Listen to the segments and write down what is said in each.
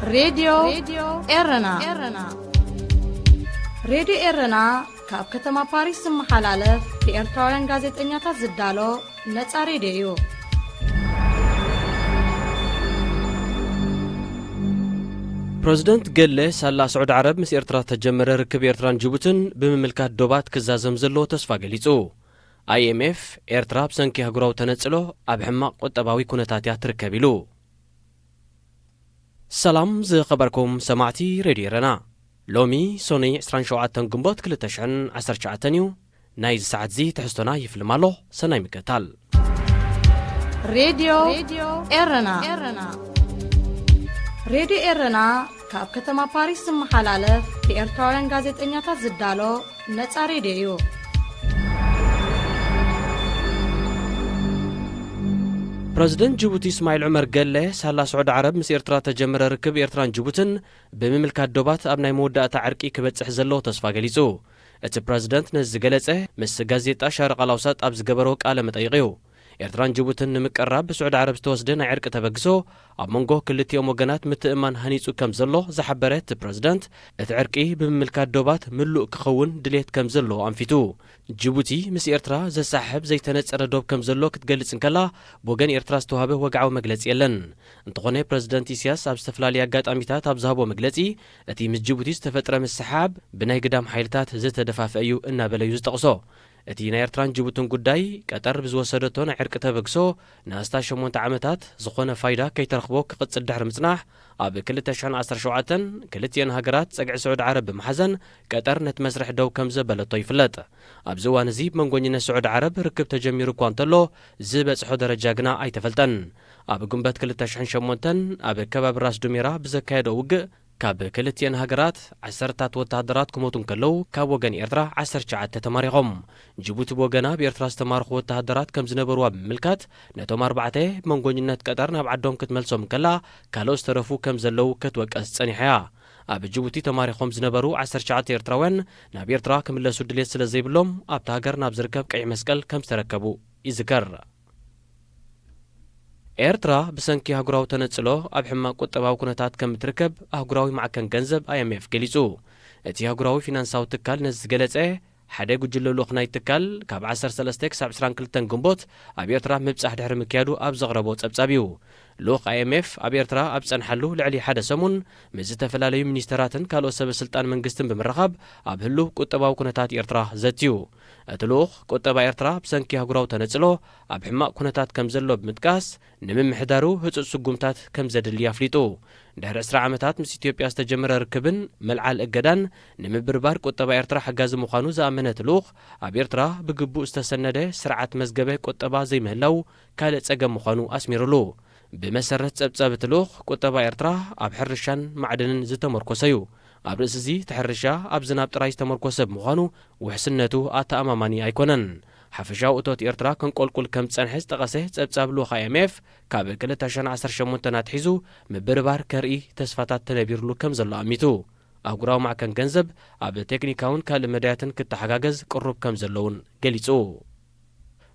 ሬድዮ ኤረና። ሬድዮ ኤረና ካብ ከተማ ፓሪስ ዝመሓላለፍ ብኤርትራውያን ጋዜጠኛታት ዝዳሎ ነጻ ሬድዮ እዩ። ፕረዚደንት ገለ ሳላ ስዑዲ ዓረብ ምስ ኤርትራ ተጀመረ ርክብ ኤርትራን ጅቡትን ብምምልካት ዶባት ክዛዘም ዘለዎ ተስፋ ገሊጹ። ኣይኤምኤፍ፣ ኤርትራ ብሰንኪ ኣህጉራዊ ተነጽሎ ኣብ ሕማቕ ቁጠባዊ ኩነታት እያ ትርከብ ኢሉ። ሰላም ዝኸበርኩም ሰማዕቲ ሬድዮ ኤረና። ሎሚ ሶኒ ዕስራን ሸውዓተን ግንቦት ክልተ ሽሕን ዓሰርተ ትሽዓተን እዩ። ናይዚ ሰዓት እዚ ትሕዝቶና ይፍልም ኣሎ። ሰናይ ምክትታል። ሬድዮ ኤረና። ሬድዮ ኤረና ካብ ከተማ ፓሪስ ዝመሓላለፍ ብኤርትራውያን ጋዜጠኛታት ዝዳሎ ነጻ ሬድዮ እዩ። ፕረዚደንት ጅቡቲ እስማዒል ዑመር ገለ ሳላ ስዑዲ ዓረብ ምስ ኤርትራ ተጀመረ ርክብ ኤርትራን ጅቡትን ብምምልካት ዶባት ኣብ ናይ መወዳእታ ዕርቂ ክበጽሕ ዘለዎ ተስፋ ገሊጹ። እቲ ፕረዚደንት ነዚ ዝገለጸ ምስ ጋዜጣ ሻርቕ ኣልኣውሳጥ ኣብ ዝገበሮ ቃለ መጠይቕ እዩ። ኤርትራን ጅቡትን ንምቅርራብ ብስዑዲ ዓረብ ዝተወስደ ናይ ዕርቂ ተበግሶ ኣብ መንጎ ክልቲኦም ወገናት ምትእምማን ሃኒጹ ከም ዘሎ ዝሓበረ እቲ ፕረዚደንት፣ እቲ ዕርቂ ብምምልካት ዶባት ምሉእ ክኸውን ድሌት ከም ዘለዎ ኣንፊቱ። ጅቡቲ ምስ ኤርትራ ዘሰሓሕብ ዘይተነጸረ ዶብ ከም ዘሎ ክትገልጽ እንከላ፣ ብወገን ኤርትራ ዝተዋህበ ወግዓዊ መግለጺ የለን። እንተኾነ ፕረዚደንት ኢሳያስ ኣብ ዝተፈላለየ ኣጋጣሚታት ኣብ ዝሃቦ መግለጺ፣ እቲ ምስ ጅቡቲ ዝተፈጥረ ምስሓብ ብናይ ግዳም ሓይልታት ዝተደፋፍአ እዩ እናበለ እዩ ዝጠቕሶ። እቲ ናይ ኤርትራን ጅቡትን ጉዳይ፣ ቀጠር ብዝወሰደቶ ናይ ዕርቂ ተበግሶ ንኣስታት ሸሞንተ ዓመታት ዝኾነ ፋይዳ ከይተረኽቦ ክቕጽል ድሕሪ ምጽናሕ፣ ኣብ ክልተ ሽሕን ዓሰርተ ሸውዓተን ክልቲኤን ሃገራት ጸግዒ ስዑዲ ዓረብ ብምሓዘን ቀጠር ነቲ መስርሕ ደው ከም ዘበለቶ ይፍለጥ። ኣብዚ እዋን እዚ ብመንጎኝነት ስዑዲ ዓረብ ርክብ ተጀሚሩ እኳ እንተሎ፣ ዝበጽሖ ደረጃ ግና ኣይተፈልጠን። ኣብ ግንቦት ክልተ ሽሕን ሸሞንተን ኣብ ከባቢ ራስ ዱሜራ ብዘካየዶ ውግእ፣ ካብ ክልቲኤን ሃገራት ዓሰርታት ወተሃደራት ክሞቱ እንከለዉ፣ ካብ ወገን ኤርትራ ዓሰርተ ትሽዓተ ተማሪኾም። ጅቡቲ ብወገና፣ ኣብ ኤርትራ ዝተማረኹ ወተሃደራት ከም ዝነበርዋ ብምምልካት፣ ነቶም ኣርባዕተ ብመንጎኝነት ቀጠር ናብ ዓዶም ክትመልሶም እንከላ፣ ካልኦት ዝተረፉ ከም ዘለዉ ክትወቀስ ጸኒሓ እያ። ኣብ ጅቡቲ ተማሪኾም ዝነበሩ ዓሰርተ ትሽዓተ ኤርትራውያን ናብ ኤርትራ ክምለሱ ድሌት ስለ ዘይብሎም፣ ኣብታ ሃገር ናብ ዝርከብ ቀይሕ መስቀል ከም ዝተረከቡ ይዝከር። ኤርትራ ብሰንኪ ኣህጉራዊ ተነጽሎ ኣብ ሕማቕ ቁጠባዊ ኩነታት ከም እትርከብ ኣህጉራዊ ማዕከን ገንዘብ ኣይኤምኤፍ ገሊጹ። እቲ ኣህጉራዊ ፊናንሳዊ ትካል ነዚ ዝገለጸ፣ ሓደ ጉጅለ ልኡኽ ናይ ትካል ካብ ዓሰርተ ሰለስተ ክሳብ ዕስራን ክልተን ግንቦት ኣብ ኤርትራ ምብጻሕ ድሕሪ ምክያዱ ኣብ ዘቕረቦ ጸብጻብ እዩ። ልኡኽ ኣይኤምኤፍ ኣብ ኤርትራ ኣብ ዝጸንሓሉ ልዕሊ ሓደ ሰሙን ምስ ዝተፈላለዩ ሚኒስተራትን ካልኦት ሰበ ስልጣን መንግስትን ብምርኻብ ኣብ ህሉው ቁጠባዊ ኩነታት ኤርትራ ዘትዩ። እቲ ልኡኽ ቁጠባ ኤርትራ ብሰንኪ ኣህጉራዊ ተነጽሎ ኣብ ሕማቕ ኩነታት ከም ዘሎ ብምጥቃስ፣ ንምምሕዳሩ ህጹጽ ስጉምታት ከም ዘድሊ ኣፍሊጡ። ድሕሪ ዕስራ ዓመታት ምስ ኢትዮጵያ ዝተጀመረ ርክብን ምልዓል እገዳን ንምብርባር ቁጠባ ኤርትራ ሓጋዚ ምዃኑ ዝኣመነ እቲ ልኡኽ፣ ኣብ ኤርትራ ብግቡእ ዝተሰነደ ስርዓት መዝገበ ቁጠባ ዘይምህላው ካልእ ጸገም ምዃኑ ኣስሚሩሉ። ብመሰረት ጸብጻብ እቲ ልኡኽ፣ ቁጠባ ኤርትራ ኣብ ሕርሻን ማዕድንን ዝተመርኮሰ እዩ። ኣብ ርእሲ እዚ፣ እቲ ሕርሻ ኣብ ዝናብ ጥራይ ዝተመርኮሰ ብምዃኑ፣ ውሕስነቱ ኣተኣማማኒ ኣይኮነን። ሓፈሻዊ እቶት ኤርትራ ከንቆልቁል ከም ዝጸንሐ ዝጠቐሰ ጸብጻብ ልኡኽ ኣይኤምኤፍ፣ ካብ ክልተ ሽሕን ዓሰርተ ሸሞንተን ኣትሒዙ ምብርባር ከርኢ ተስፋታት ተነቢርሉ ከም ዘሎ ኣሚቱ። ኣህጉራዊ ማዕከን ገንዘብ ኣብ ቴክኒካውን ካልእ መዳያትን ክተሓጋገዝ ቅሩብ ከም ዘሎ እውን ገሊጹ።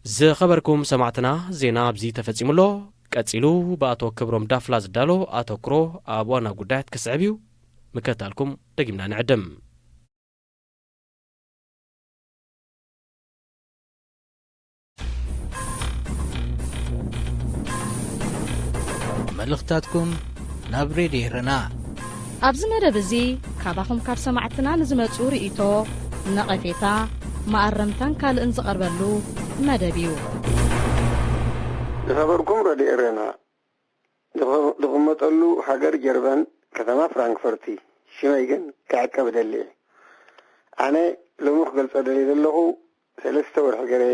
ዝኸበርኩም ሰማዕትና፣ ዜና ኣብዚ ተፈጺሙ ኣሎ። ቀጺሉ ብኣቶ ክብሮም ዳፍላ ዝዳሎ ኣተኩሮ ኣብ ዋና ጉዳያት ክስዕብ እዩ። ምክትታልኩም ደጊምና ንዕድም። መልእኽትታትኩም ናብ ሬድዮ ኤረና። ኣብዚ መደብ እዚ ካባኹም ካብ ሰማዕትና ንዝመጹ ርእይቶ፣ ነቐፌታ፣ መኣረምታን ካልእን ዝቐርበሉ መደብ እዩ። ዝኸበርኩም ሬድዮ ኤረና፣ ዝኸ-፣ ዝቕመጠሉ ሃገር ጀርመን፣ ከተማ ፍራንክፈርቲ፣ ሽመይ ግን ክዕቀብ እደሊ እየ። ኣነ ሎሚ ክገልጾ ደልየ ዘለኹ፣ ሰለስተ ወርሒ ገይረ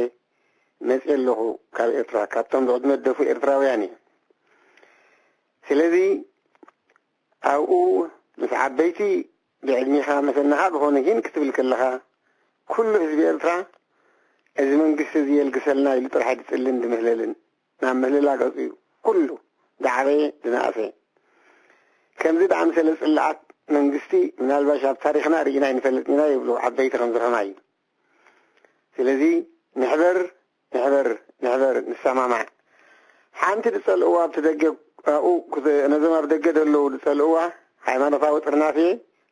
መጽየ ኣለኹ ካብ ኤርትራ፣ ካብቶም ብዕድመ ዝደፍኡ ኤርትራውያን እየ። ስለዚ ኣብኡ ምስ ዓበይቲ ብዕድሜኻ መሰናኻ ዝኾነ ሂን ክትብል ከለኻ፣ ኩሉ ህዝቢ ኤርትራ እዚ መንግስቲ እዚ የልግሰልና ኢሉ ጥራሕ ድጽልን ድምህለልን፣ ናብ ምህልላ ገጹ እዩ ኩሉ ዝዓበየ ዝነኣሰ። ከምዚ ዝኣምሰለ ጽልኣት መንግስቲ ምናልባሽ ኣብ ታሪኽና ርኢና ኣይንፈልጥን ኢና ይብሉ ዓበይቲ ከምዚ ከማይ። ስለዚ ንሕበር፣ ንሕበር፣ ንሕበር፣ ንሰማማዕ። ሓንቲ ዝጸልእዋ ኣብቲ ደገ ኣብኡ ክዘ- ነዞም ኣብ ደገ ዘለዉ ዝጸልእዋ ሃይማኖታዊ ጥርናፌ፣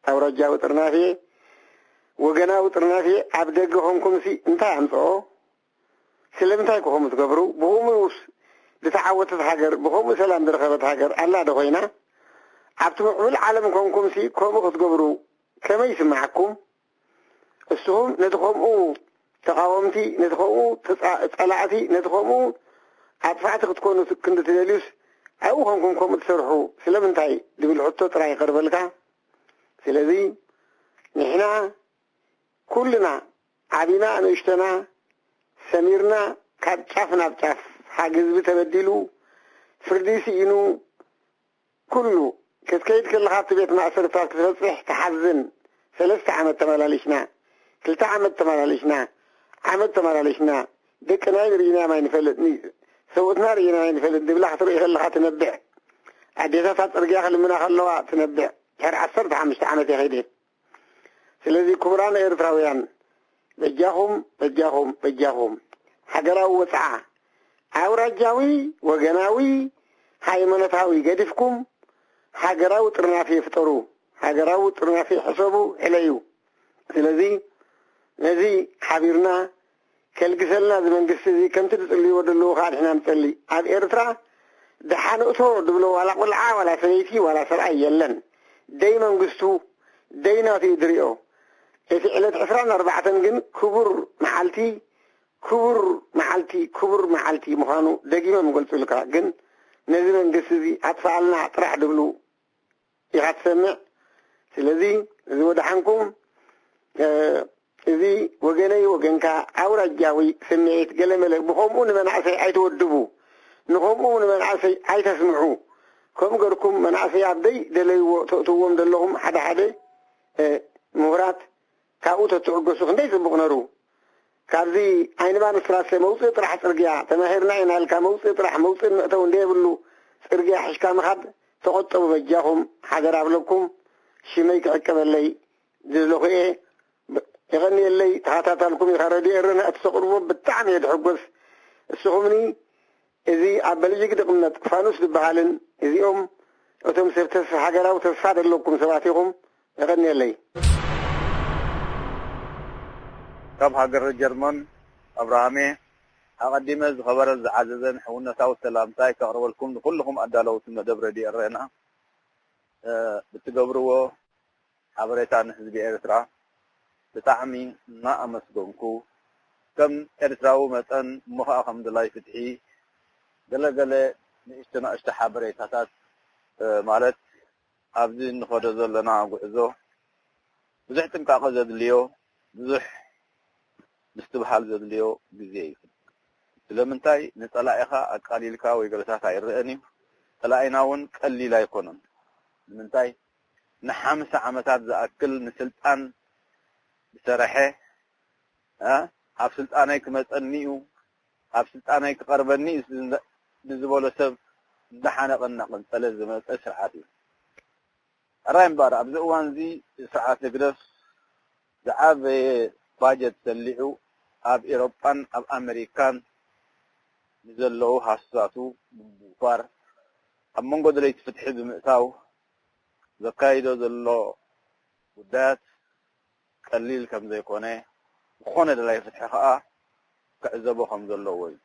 ኣውራጃዊ ጥርናፌ፣ ወገናዊ ጥርናፌ ኣብ ደገ ኮንኩምሲ እንታይ ኣምጽኦ? ስለምንታይ ከ ከምኡ ትገብሩ? ብኸምኡስ ዝተዓወተት ሃገር፣ ብኸምኡ ሰላም ዝረኸበት ሃገር ኣላ ዶ ኮይና? ኣብቲ ምዕቡል ዓለም ኮንኩምሲ ከምኡ ክትገብሩ ከመይ ይስምዓኩም? እስኹም ነቲ ከምኡ ተቓወምቲ፣ ነቲ ከምኡ ተጻ- ጸላእቲ፣ ነቲ ከምኡ ኣጥፋእቲ ክትኮኑ ክንዲ ትደልዩስ፣ ኣብኡ ኮንኩም ከምኡ ትሰርሑ ስለምንታይ? ዝብል ሕቶ ጥራይ ይቐርበልካ። ስለዚ ንሕና ኩልና ዓቢና ንእሽተና ሰሚርና ካብ ጫፍ ናብ ጫፍ፣ ሓቂ ህዝቢ ተበዲሉ፣ ፍርዲ ስኢኑ፣ ኩሉ ክትከይድ ከለኻ ኣብቲ ቤት ማእሰርታት ክትበጽሕ ትሓዝን። ሰለስተ ዓመት ተመላሊሽና፣ ክልተ ዓመት ተመላሊሽና፣ ዓመት ተመላሊሽና፣ ደቅና ርኢናዮም ኣይንፈልጥ፣ ን- ሰብኡትና ርኢናዮም ኣይንፈልጥ ዝብላ ክትርኢ ከለኻ ትነብዕ። ኣዴታት ኣብ ጽርግያ ክልምና ከለዋ ትነብዕ። ድሕሪ ዓሰርተ ሓሙሽተ ዓመት እየ ከይደ። ስለዚ ክቡራን ኤርትራውያን፣ በጃኹም፣ በጃኹም፣ በጃኹም፣ ሃገራዊ ወጽዓ፣ ኣውራጃዊ፣ ወገናዊ፣ ሃይማኖታዊ ገዲፍኩም፣ ሃገራዊ ጥርናፌ ፍጠሩ። ሃገራዊ ጥርናፌ ሕሰቡ፣ ሕለዩ። ስለዚ ነዚ ሓቢርና ከልግሰልና እዚ መንግስቲ እዚ ከምቲ ዝጽልይዎ ዘለዉ ከኣ ንሕና ንጸሊ። ኣብ ኤርትራ ደሓን እቶ ዝብሎ ዋላ ቆልዓ፣ ዋላ ሰበይቲ፣ ዋላ ሰብኣይ የለን። ደይ መንግስቱ፣ ደይ ናቱ እዩ ዝሪኦ። እቲ ዕለት ዕስራን ኣርባዕተን ግን ክቡር መዓልቲ፣ ክቡር መዓልቲ፣ ክቡር መዓልቲ ምዃኑ ደጊሞም ይገልጹልካ። ግን ነዚ መንግስቲ እዚ ኣጥፍኣልና ጥራሕ ዝብሉ ኢኻ ትሰምዕ። ስለዚ እዚ ወደሓንኩም፣ እ፣ እዚ ወገነይ ወገንካ ኣውራጃዊ ስምዒት ገለመለ ብኸምኡ ንመናእሰይ ኣይትወድቡ፣ ንኸምኡ ንመናእሰይ ኣይተስምዑ። ከምኡ ገርኩም መናእሰይ ኣብ ደይ ደለይዎ ተእትዎም ዘለኹም ሓደ ሓደ፣ እ፣ ምሁራት ካብኡ ተትዕገሱ ክንደይ ጽቡቕ ነሩ። ካብዚ ዓይኒ ባንስትራሰ መውፅኢ ጥራሕ ፅርግያ ተማሂርና ኢና ኢልካ መውፅኢ ጥራሕ መውፅእን መእተውን ዘይብሉ ፅርግያ ሒዝካ ምኻድ ተቆጠቡ በጃኹም ሓደራ እብለኩም። ሽመይ ክዕቀበለይ ዝደለኹ እየ። የቐንየለይ። ተኸታታልኩም ኢኻ ረድዮ ኤረና እቲ ተቕርቦ ብጣዕሚ እየ ዝሕጎስ። እስኹምኒ እዚ ኣብ በልጅግ ድቕመጥ ፋኑስ ዝበሃልን እዚኦም እቶም ሰብ ተስፋ ሃገራዊ ተስፋ ዘለኩም ሰባት ኢኹም። የቐንየለይ። ካብ ሃገረ ጀርመን ኣብርሃሜ። ኣቐዲመ ዝኸበረን ዝዓዘዘን ሕውነታዊ ሰላምታይ ከቕርበልኩም ንኹልኹም ኣዳለውቲ መደብ ረድዮ ኤረና ብትገብርዎ ሓበሬታ ንህዝቢ ኤርትራ ብጣዕሚ እናኣመስገንኩ፣ ከም ኤርትራዊ መጠን እሞ ኸኣ ከም ደላይ ፍትሒ ገለ ገለ ንእሽቶ ናእሽቶ ሓበሬታታት ማለት ኣብዚ እንኸዶ ዘለና ጉዕዞ ብዙሕ ጥንቃቐ ዘድልዮ፣ ብዙሕ ምስትብሃል ዘድልዮ ግዜ እዩ። ስለምንታይ ንጸላኢኻ ኣቃሊልካ ወይ ገለታት ኣይረኣን እዩ። ጸላኢና እውን ቀሊል ኣይኮነን። ንምንታይ ንሓምሳ ዓመታት ዝኣክል ንስልጣን ዝሰረሐ ኣብ ስልጣነይ ክመፀኒ እዩ፣ ኣብ ስልጣነይ ክቐርበኒ እዩ ንዝበሎ ሰብ እንዳሓነቐ እናቐንፀለ ዝመፀ ስርዓት እዩ። ሕራይ እምበኣር ኣብዚ እዋን እዚ ስርዓት ህግደፍ ዝዓበየ ባጀት ሰሊዑ ኣብ ኤሮጳን ኣብ ኣመሪካን ንዘለዉ ሃሱሳቱ ብምውፋር ኣብ መንጎ ደለይቲ ፍትሒ ብምእታው ዘካይዶ ዘሎ ጉዳያት ቀሊል ከም ዘይኮነ ዝኾነ ደላይ ፍትሒ ከኣ ክዕዘቦ ከም ዘለዎ እዩ።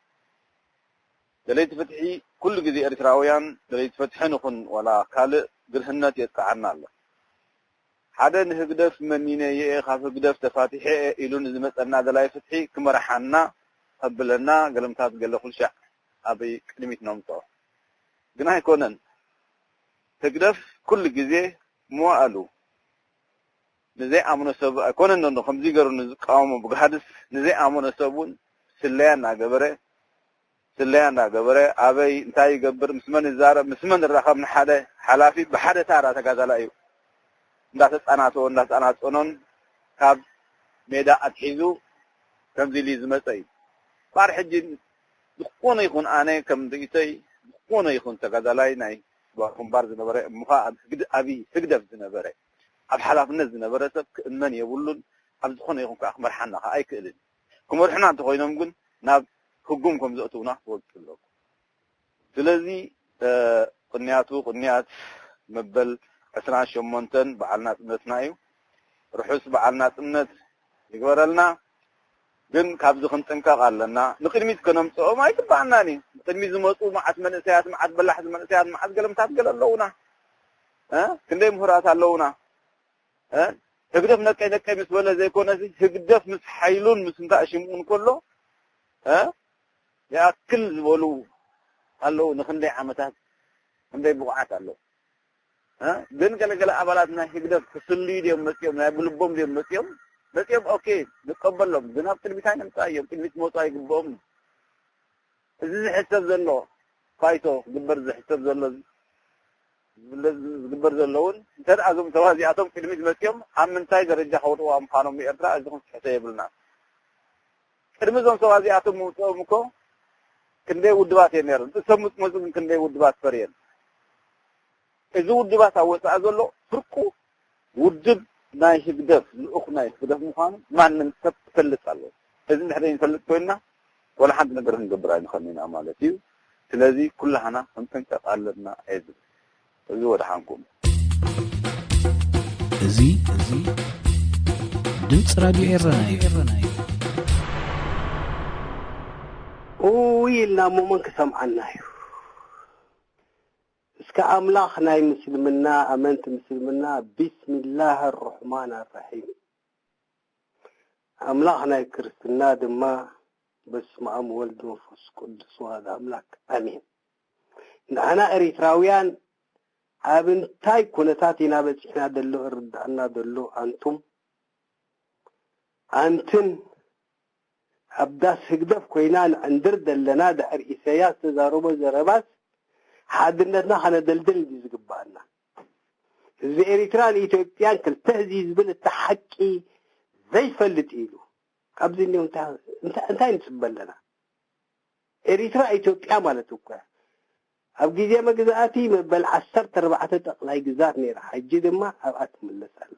ደለይቲ ፍትሒ ኩሉ ግዜ ኤርትራውያን ደለይቲ ፍትሒ ንኹን ዋላ ካልእ ግርህነት የጥቅዓና ኣሎ። ሓደ ንህግደፍ መኒነ እየ ካብ ህግደፍ ተፋቲሐ እየ ኢሉ ንዝመጸና ደላይ ፍትሒ ክመርሓና ከብለና ገለምታት ገለ ኩልሻዕ ኣብ ቅድሚት ነምጽኦ። ግን ኣይኮነን። ህግደፍ ኩሉ ግዜ መዋእሉ ንዘይኣምኖ ሰብ ኣይኮነን ዶ ከምዚ ገሩ ንዝቃወሞ ብግሃድስ ንዘይኣምኖ ሰብ እውን ስለያ እናገበረ ስለያ እናገበረ ኣበይ እንታይ ይገብር ምስ መን ይዛረብ ምስ መን ይራኸብ ንሓደ ሓላፊ ብሓደ ታራ ተጋዳላይ እዩ እንዳተፃናተዎ እንዳተፃናፀኖን ካብ ሜዳ ኣትሒዙ ከምዚ ኢሉ ዝመፀ እዩ። ባር ሕጂ ዝኾነ ይኹን ኣነ ከም ርእይቶይ ዝኾነ ይኹን ተጋዳላይ ናይ ግንባር ዝነበረ እሞ ኸዓ ኣብ ህግድ- ኣብ ህግደፍ ዝነበረ ኣብ ሓላፍነት ዝነበረ ሰብ ክእመን የብሉን። ኣብ ዝኾነ ይኹን ከዓ ክመርሓና ከዓ ኣይክእልን። ክመርሑና እንተኾይኖም ግን ናብ ህጉም ከም ዘእትውና ክፈልጡ ኣለኩም። ስለዚ ቅንያቱ ቅንያት መበል ዕስራን ሸሞንተን በዓል ናጽነትና እዩ። ርሑስ በዓል ናጽነት ይግበረልና። ግን ካብዚ ክንጥንቀቕ ኣለና። ንቕድሚት ከነምጽኦም ኣይግባኣናን እዩ። ንቕድሚት ዝመጹ መዓት መንእሰያት፣ መዓት በላሕቲ መንእሰያት፣ መዓት ገለምታት ገለ ኣለዉና። እ? ክንደይ ምሁራት ኣለዉና። እ? ህግደፍ ነቀይ ነቀይ ምስ በለ ዘይኮነሲ፣ ህግደፍ ምስ ሓይሉን ምስ እንታእ ሽምኡን ከሎ፣ እ? ይኣክል ዝበሉ ኣለዉ። ንክንደይ ዓመታት ክንደይ ብቑዓት ኣለዉ። እ? ግን ገለገለ ኣባላት ናይ ህግደፍ ክስልዩ ድዮም መጽዮም፣ ናይ ብልቦም ድዮም መጽዮም? መጽዮም፣ ኦኬ፣ ንቀበሎም። ግን ኣብ ቅድሚት ኣይነምጽኣዮም። ቅድሚት ክመጹ ኣይግብኦም። እዚ ዝሕሰብ ዘሎ፣ ፋይቶ ክግበር ዝሕሰብ ዘሎ፣ ዝግበር ዘሎ እውን፣ እንተ ደኣ እዞም ሰባት እዚኣቶም ቅድሚት መጽዮም፣ ኣብ ምንታይ ደረጃ ከውድቕዋ ምዃኖም ንኤርትራ፣ እዚ ክንስሕቶ የብልናን። ቅድሚ እዞም ሰባት እዚኣቶም ምውጽኦም እኮ፣ ክንደይ ውድባት እየን ነይረን። እቶም ምስ መጹ ግን ክንደይ ውድባት ፈርየን። እዚ ውድባት ኣብ ወጻኢ ዘሎ ፍርቁ ውድብ ናይ ህግደፍ፣ ልኡኽ ናይ ህግደፍ ምዃኑ ማንም ሰብ ክፈልጥ ኣለዎ። እዚ እንድሕር ዘይንፈልጥ ኮይንና፣ ወላ ሓንቲ ነገር ክንገብር ኣይንኽእልን ኢና ማለት እዩ። ስለዚ ኩላህና ክንጥንቀቕ ኣለና እየ ዝብል። እዚ ወድሓንኩም። እዚ፣ እዚ ድምፂ ራድዮ ኤረና እዩ። ኡይ ኢልና እሞ መን ክሰምዓና እዩ? እስከ ኣምላኽ ናይ ምስልምና፣ ኣመንቲ ምስልምና፣ ቢስሚላህ ኣርሕማን ኣርሒም። ኣምላኽ ናይ ክርስትና ድማ፣ በስመ ኣብ ወልድ መንፈስ ቅዱስ ዋህድ ኣምላክ ኣሜን። ንዓና ኤሪትራውያን ኣብ እንታይ ኩነታት ኢና በጺሕና ዘሎ እርዳእና ዘሎ ኣንቱም ኣንትን ኣብ ዳስ ህግደፍ ኮይና ንዕንድር ዘለና ድሕሪ ኢሳያስ ተዛረቦ ዘረባስ ሓድነትና ከነደልድል እንዲ ዝግባኣና። ህዝቢ ኤሪትራን ኢትዮጵያን ክልተ ህዝቢ ዝብል እቲ ሓቂ ዘይፈልጥ ኢሉ። ካብዚ እንዲሁ እንታይ እንታይ ንጽበ ኣለና? ኤሪትራ ኢትዮጵያ ማለት እኮ እያ። ኣብ ግዜ መግዛእቲ መበል ዓሰርተ ኣርባዕተ ጠቕላይ ግዛት ነይራ፣ ሕጂ ድማ ኣብኣ ትምለስ ኣላ።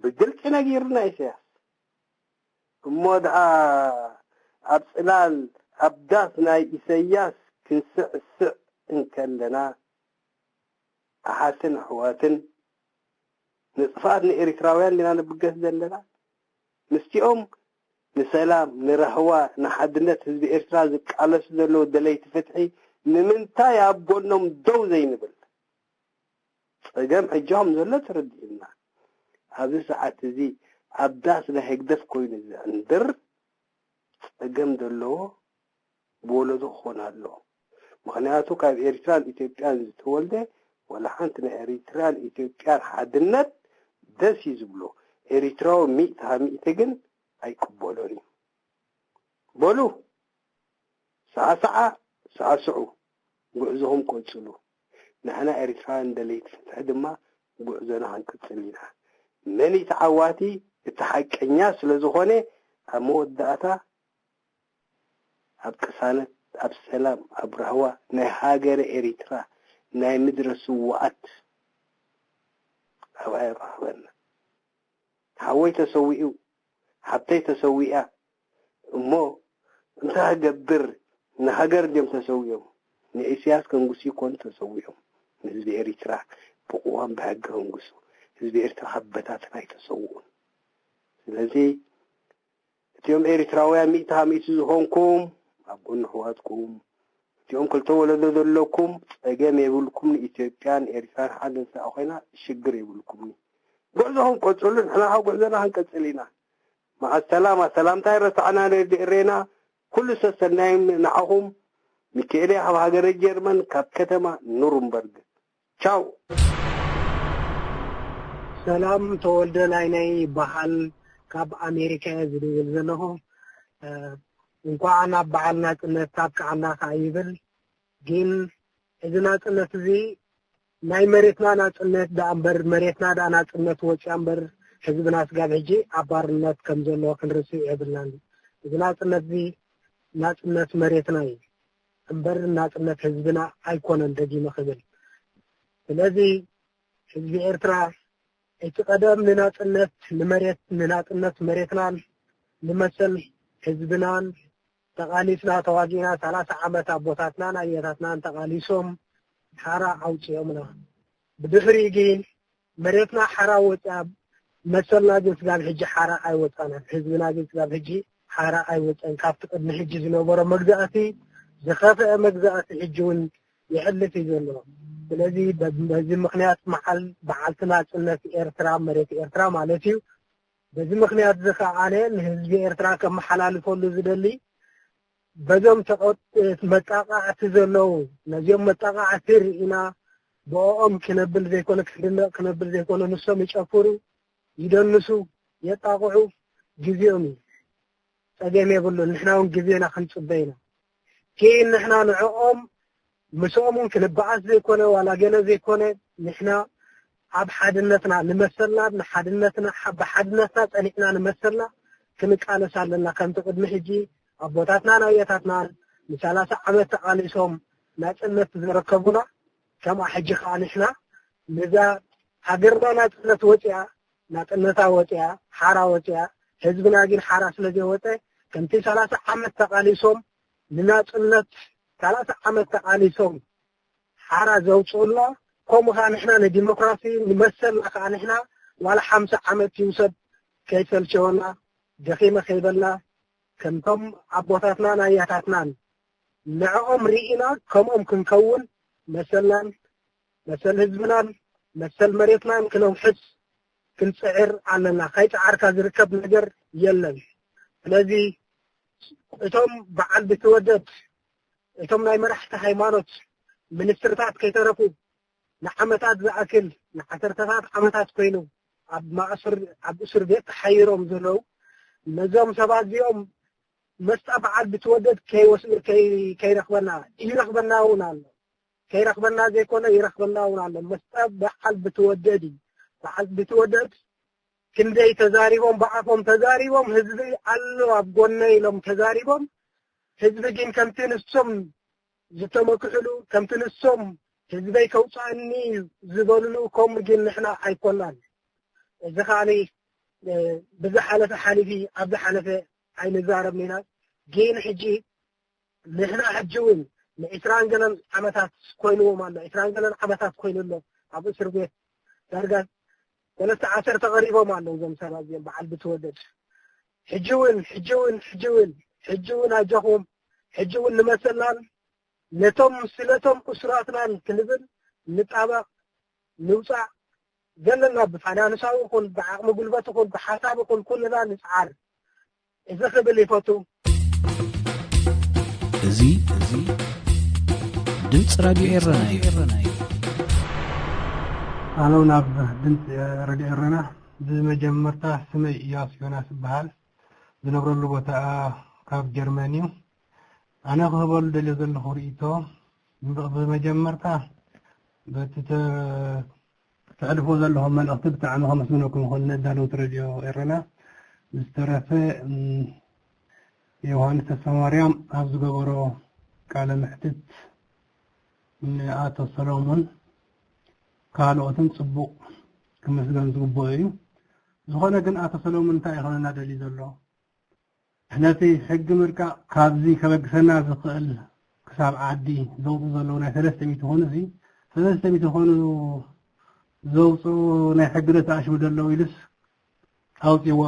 ብግልጺ ነጊሩና ኢሳያስ። እሞ ደኣ ኣብ ጽላል ኣብ ዳስ ናይ ኢሳያስ ክንስዕስዕ እንከለና ኣሓትን ኣሕዋትን ንጥፍኣት ንኤሪትራውያን ዲና ንብገስ ዘለና? ምስቲኦም ንሰላም፣ ንራህዋ፣ ንሓድነት ህዝቢ ኤርትራ ዝቃለሱ ዘለዉ ደለይቲ ፍትሒ ንምንታይ ኣብ ጎኖም ደው ዘይንብል? ጸገም ሕጂ ከም ዘሎ ተረዲኡና። ኣብዚ ሰዓት እዚ ኣብ ዳስ ናይ ህግደፍ ኮይኑ ዝዕንድር ጸገም ዘለዎ ብወለዶ ክኾን ኣለዎ። ምኽንያቱ ካብ ኤሪትራን ኢትዮጵያን ዝተወልደ ዋላ ሓንቲ ናይ ኤሪትራን ኢትዮጵያን ሓድነት ደስ እዩ ዝብሎ። ኤሪትራዊ ሚእቲ ካብ ሚእቲ ግን ኣይቅበሎን እዩ። በሉ ሰዓሰዓ ሰዓስዑ፣ ጉዕዞኹም ቀጽሉ። ንሕና ኤሪትራውያን ደለይቲ ፍትሒ ድማ ጉዕዞና ክንቅጽል ኢና። መን እዩ ተዓዋቲ? እቲ ሓቀኛ ስለ ዝኾነ ኣብ መወዳእታ ኣብ ቅሳነት፣ ኣብ ሰላም፣ ኣብ ራህዋ ናይ ሃገረ ኤሪትራ ናይ ምድረ ስዉኣት ኣብኣ ይራኸበና። ሓወይ ተሰዊኡ፣ ሓብተይ ተሰዊኣ እሞ እንታይ ክገብር? ንሃገር እንድዮም ተሰዊኦም። ንኢሳያስ ከንጉሱ ይኮኑ ተሰዊኦም። ንህዝቢ ኤሪትራ ብቅዋም ብሕጊ ከንጉሱ። ህዝቢ ኤርትራ ካብ በታተን ኣይተሰውኡን። ስለዚ እቲኦም ኤሪትራውያን ሚእቲ ካብ ሚእቲ ዝኾንኩም ኣብ ጎኒ ኣሕዋትኩም፣ እቲኦም ክልተ ወለዶ ዘለኩም ጸገም የብልኩም። ንኢትዮጵያን ኤሪትራን ሓደ እንተ ኮይና ሽግር የብልኩምን። ጉዕዞኹም ቀጽሉ፣ ንሕና ካብ ጉዕዞና ክንቀጽል ኢና። መዓ ሰላማ፣ ሰላምታ ኣይረሳዕና፣ ንርድእ ሬና፣ ኩሉ ሰሰናይም ንዓኹም። ሚካኤል ካብ ሃገረ ጀርመን ካብ ከተማ ኑርንበርግ። ቻው። ሰላም ተወልደ ናይነይ በሃል ካብ ኣሜሪካ እየ ዝድውል ዘለኹ። እ፣ እንኳዕ ናብ በዓል ናጽነት ኣብቅዓና ከኣ ይብል። ግን እዚ ናጽነት እዚ ናይ መሬትና ናጽነት ደኣ እምበር፣ መሬትና ደኣ ናጽነት ወጽያ እምበር፣ ህዝብና ስጋብ ሕጂ ኣብ ባርነት ከም ዘሎ ክንርስዕ የብልናን። እዚ ናጽነት እዚ ናጽነት መሬትና እዩ እምበር ናጽነት ህዝብና ኣይኮነን ደጊመ ክብል። ስለዚ ህዝቢ ኤርትራ እቲ ቀደም ንናጽነት ንመሬት፣ ንናጽነት መሬትናን ንመሰል ህዝብናን ተቓሊስና ተዋጊእና ሰላሳ ዓመት ኣቦታትናን ኣያታትናን ተቓሊሶም ሓራ ኣውፅኦምና። ብድሕሪኡ ግን መሬትና ሓራ ወፅኣ፣ መሰልና ግን ስጋብ ሕጂ ሓራ ኣይወፃናን። ህዝብና ግን ስጋብ ሕጂ ሓራ ኣይወፀን። ካብቲ ቅድሚ ሕጂ ዝነበሮ መግዛእቲ ዝኸፍአ መግዛእቲ ሕጂ እውን ይሕልፍ እዩ ዘሎ። ስለዚ በ-፣ በዚ ምኽንያት መዓል በዓልቲ ናፅነት ኤርትራ፣ መሬት ኤርትራ ማለት እዩ። በዚ ምኽንያት እዚ ከዓነ ንህዝቢ ኤርትራ ከመሓላልፈሉ ዝደሊ፣ በዞም ተቐ-፣ መጣቃዕቲ ዘለዉ፣ ነዚኦም መጣቃዕቲ ርኢና ብኦም ክነብል ዘይኮነ፣ ክንድነቕ ክነብል ዘይኮነ፣ ንሶም ይጨፍሩ፣ ይደንሱ፣ የጣቕዑ፣ ግዜኦም እዩ። ጸገም የብሉን። ንሕና እውን ግዜና ክንጽበ ኢና። ግን ንሕና ንዕኦም ምስኦም እውን ክንበኣስ ዘይኮነ፣ ዋላ ገለ ዘይኮነ፣ ንሕና ኣብ ሓድነትና ንመሰልና፣ ንሓድነትና፣ ብሓድነትና ጸኒዕና ንመሰልና ክንቃለስ ኣለና። ከምቲ ቅድሚ ሕጂ ኣቦታትናን ኣያታትናን ንሰላሳ ዓመት ተቓሊሶም ናጽነት ዘረከቡና፣ ከምኣ ሕጂ ከኣ ንሕና ነዛ ሃገርና ናጽነት ወጽያ፣ ናጽነታ ወጽያ፣ ሓራ ወጽያ፣ ህዝብና ግን ሓራ ስለ ዘይወጸ፣ ከምቲ ሰላሳ ዓመት ተቓሊሶም ንናጽነት፣ ሰላሳ ዓመት ተቓሊሶም ሓራ ዘውጽኡልና፣ ከምኡ ከኣ ንሕና ንዲሞክራሲ ንመሰልና ከኣ ንሕና ዋላ ሓምሳ ዓመት ይውሰድ ከይሰልቸወና፣ ደኺመ ከይበልና፣ ከምቶም ኣቦታትናን ኣያታትናን ንዕኦም ርኢና ከምኦም ክንከውን መሰልናን መሰል ህዝብናን መሰል መሬትናን ክነውሕስ ክንጽዕር ኣለና። ከይጸዓርካ ዝርከብ ነገር የለን። ስለዚ እቶም በዓል ቢትወደድ፣ እቶም ናይ መራሕቲ ሃይማኖት ሚኒስትርታት ከይተረፉ ንዓመታት ዝኣክል፣ ንዓሰርተታት ዓመታት ኮይኑ ኣብ ማእስር፣ ኣብ እስር ቤት ተሓይሮም ዘለዉ፣ ነዞም ሰባት እዚኦም መስጣ በዓል ቢትወደድ ከይወስ-፣ ከይ-፣ ከይረኽበና፣ ይረኽበና እውን ኣሎ። ከይረኽበና ዘይኮነ ይረኽበና እውን ኣሎ። መስጣ በዓል ቢትወደድ እዩ። በዓል ቢትወደድ ክንደይ ተዛሪቦም፣ ብኣፎም ተዛሪቦም፣ ህዝቢ ኣሎ ኣብ ጎነይ ኢሎም ተዛሪቦም። ህዝቢ ግን ከምቲ ንሶም ዝተመክሕሉ፣ ከምቲ ንሶም ህዝበይ ከውፅኣኒ ዝበልሉ፣ ከምኡ ግን ንሕና ኣይኮናን። እዚ ከዓኒ፣ እ፣ ብዝሓለፈ ሓሊፊ፣ ኣብ ዝሓለፈ ኣይንዛረብን ኢና። ግን ሕጂ ንሕና ሕጂ እውን ንዒስራን ገለን ዓመታት ኮይንዎም ኣሎ። ዒስራን ገለን ዓመታት ኮይኑ ኣሎ ኣብ እስር ቤት። ዳርጋ ሰለስተ ዓሰርተ ቀሪቦም ኣለዉ እዞም ሰባት እዚኦም፣ በዓል ቢትወደድ። ሕጂ እውን፣ ሕጂ እውን፣ ሕጂ እውን፣ ሕጂ እውን ኣጆኹም፣ ሕጂ እውን ንመሰልናን ነቶም ስለቶም እሱራትናን ክንብል ንጣበቕ፣ ንውጻእ፣ ዘለና ብፋይናንሳዊ ይኹን ብዓቕሚ ጉልበት ይኹን ብሓሳብ ይኹን ኩልና ንጽዓር። እዚ ክብል ይፈቱ። እዚ፣ እዚ ድምፂ ራድዮ ኤረና እዩ። ኣለው ናብ ድምፂ ሬድዮ ኤረና። ብመጀመርታ ስመይ እያሱ ዮናስ ይበሃል። ዝነብረሉ ቦታ ካብ ጀርመን እዩ። ኣነ ክህበሉ ደልዮ ዘለኹ ርእይቶ፣ ብመጀመርታ በቲ ተ-፣ ተሕልፎ ዘለኹም መልእኽቲ ብጣዕሚ ከመስግነኩም ይኽእል፣ ነዳለውቲ ሬድዮ ኤረና። ብዝተረፈ፣ እም፣ ዮሃንስ ተስፋማርያም ኣብ ዝገበሮ ቃለ መሕትት ንኣቶ ሰሎሞን ካልኦትን ጽቡቕ ክመስገን ዝግብኦ እዩ። ዝኾነ ግን ኣቶ ሰሎሞን እንታይ ይኾነና ደልዩ ዘሎ? ነቲ ሕጊ ምርቃቕ ካብዚ ከበግሰና ዝኽእል ክሳብ ዓዲ ዘውፅኡ ዘለዉ ናይ ሰለስተ ሚእቲ ኮኑ፣ እዚ ሰለስተ ሚእቲ ኮኑ ዘውፅኡ ናይ ሕጊ ነቲ ኣሽሙ ዘለዉ ኢሉስ ኣውፅዎ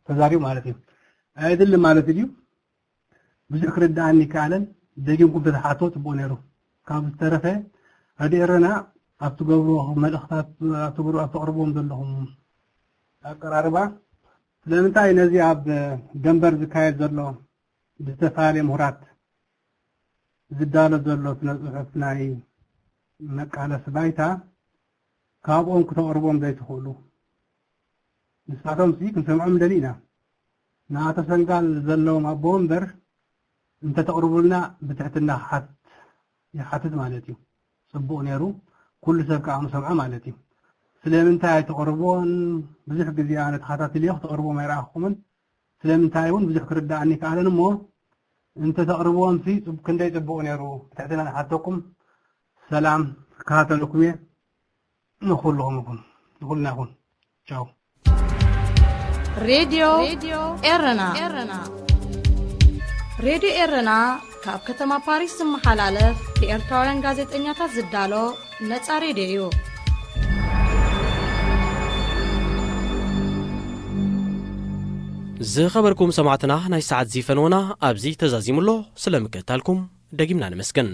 ተዛሪቡ ማለት እዩ። ኣየድሊ ማለት ድዩ? ብዙሕ ክርድኣኒ ይከኣለን። ደጊምኩም ተተሓቶ ፅቡቅ ነይሩ። ካብ ዝተረፈ ረድኤረና ኣብ ትገብርዎ መልእኽታት ኣብ ትገብርዎ ኣብ ተቕርብዎም ዘለኹም ኣቀራርባ ስለምንታይ ነዚ ኣብ ደንበር ዝካየድ ዘሎ ብዝተፈላለየ ምሁራት ዝዳሎ ዘሎ ስነ ጽሑፍ ናይ መቃለሲ ባይታ ካብኦም ክተቕርቦም ዘይትኽእሉ? ንሳቶም ሲ ክንሰምዖም ንደሊ ኢና። ንኣቶ ሰንጋል ዘለዎም ኣቦ ወንበር እንተተቕርቡልና ብትሕትና ክሓት ይሓትት ማለት እዩ። ጽቡቕ ነይሩ። ኩሉ ሰብ ከኣ ምሰምዖ ማለት እዩ። ስለምንታይ ኣይተቕርቦን? ብዙሕ ግዜ ኣነ ተኸታትልዮ ክተቕርቦም ኣይረኣኹምን። ስለምንታይ እውን ብዙሕ ክርድኣኒ ከኣለን እሞ እንተተቕርብዎም ሲ ክንደይ ጽቡቕ ነይሩ። ብትሕትና ንሓተኩም። ሰላም፣ ክከታተለኩም እየ። ንኹልኹም ይኹን፣ ንኹልና ይኹን። ቻው። ሬድዮ ኤረና። ሬድዮ ኤረና ካብ ከተማ ፓሪስ ዝመሓላለፍ ብኤርትራውያን ጋዜጠኛታት ዝዳሎ ነጻ ሬድዮ እዩ። ዝኸበርኩም ሰማዕትና፣ ናይ ሰዓት ዚፈንወና ኣብዚ ተዛዚሙ ኣሎ። ስለምክትታልኩም ደጊምና ነመስግን።